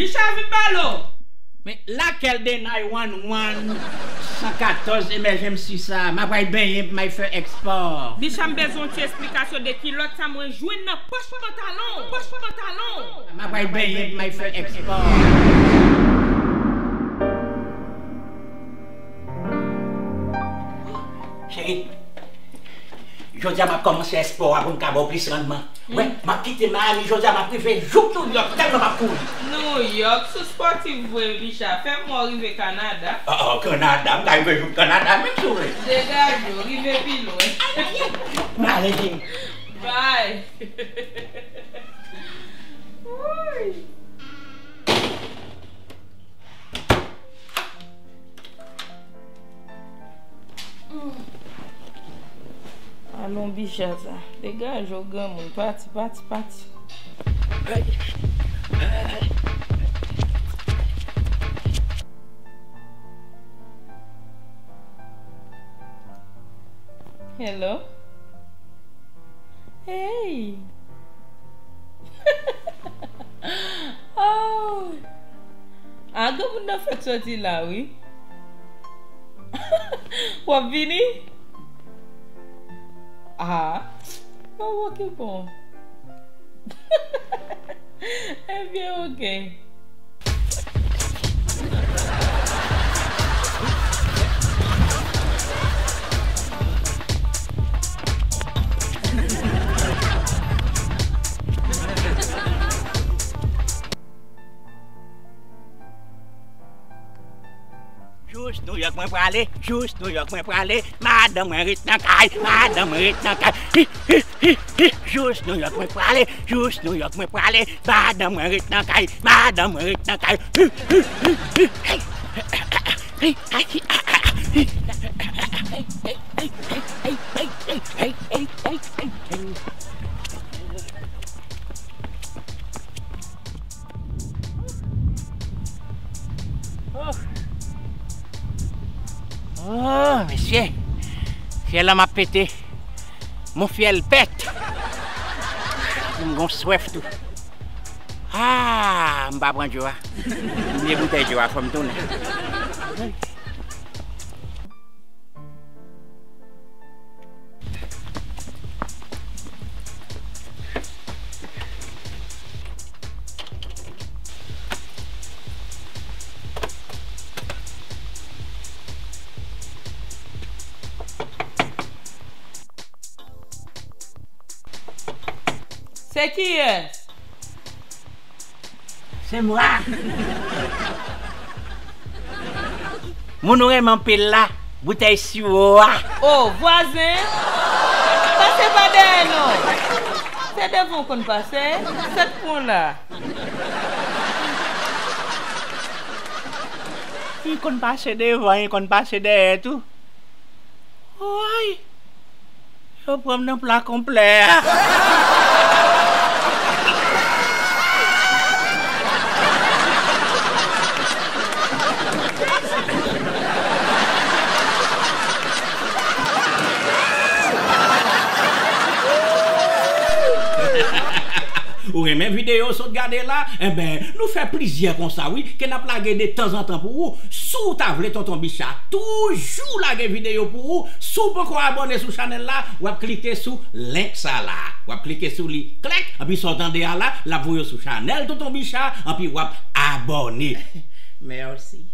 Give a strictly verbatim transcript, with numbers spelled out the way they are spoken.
Bicha vin balo. Men lakèl de nine one one, san katòz emergency sa? M ap al benyen pou m al fè èspò. Bicha, m bezwen yon ti esplikasyon de kilòt sa mwen jwenn nan pòch pantalon. Pòch pantalon. M ap al benyen pou m al fè èspò. Cheri, jodi a m ap kòmanse èspò a pou m ka ba w plis rannman. Wè, m ap kite Miami jodi a, m ap rive jouk New York, tèlman m ap kouri. New York, sou spòtif vre, Bicha. Fè m wè w rive Kanada. Oh, oh, Kanada, m ka rive jouk Kanada, menm si w vle. Degaje w, rive pi lwen. M ale, cheri. Bye. Wouy. Alon Bicha sa. Degaje w granmoun. Pati, pati, pati. Hello? Hey! Oh! A, granmoun nan fèk soti la, wi. W ap vini? A, oh, ok, bon. Ebyen, ok. Jous New York mwen prale, jous New York mwen prale, madanm mwen ret nan kay, madanm mwen ret nan kay. Hi, hi, hi, hi, jous New York mwen prale, jous New York mwen prale, madanm mwen ret nan kay, madanm mwen ret nan kay. Hi, hi, hi, hi, hi. Oh. Oh, mesye. Fyèl la m ap pete. Mon fyèl pèt. M gon swèf tou. Ah, m pa pran djo a. M bliye boutèy djo a, fò m tounen. Se kiyès? Se mwa. Moun ou renmen anpil la, boutèy siwo a. O, vwazen, pase pa dèyè non. Se devan w konn pase, sa k pran w la. Li konn pase devan, li konn pase dèyè tou. Woy! Yo pran m nan pla konplè a. Ou renmen videyo w sot gade la? Enben, nou fè plizyè konsa wi, ke n ap lage de tanzantan pou ou. Si w ta vle Tonton Bicha toujou lage videyo pou ou, si w poko abòne sou chanèl la, w ap klike sou link sa la. W ap klike sou li, klèk, anpi sa w tande a la, l ap voye w sou chanèl Tonton Bicha, anpi w ap abòne. Mèsi.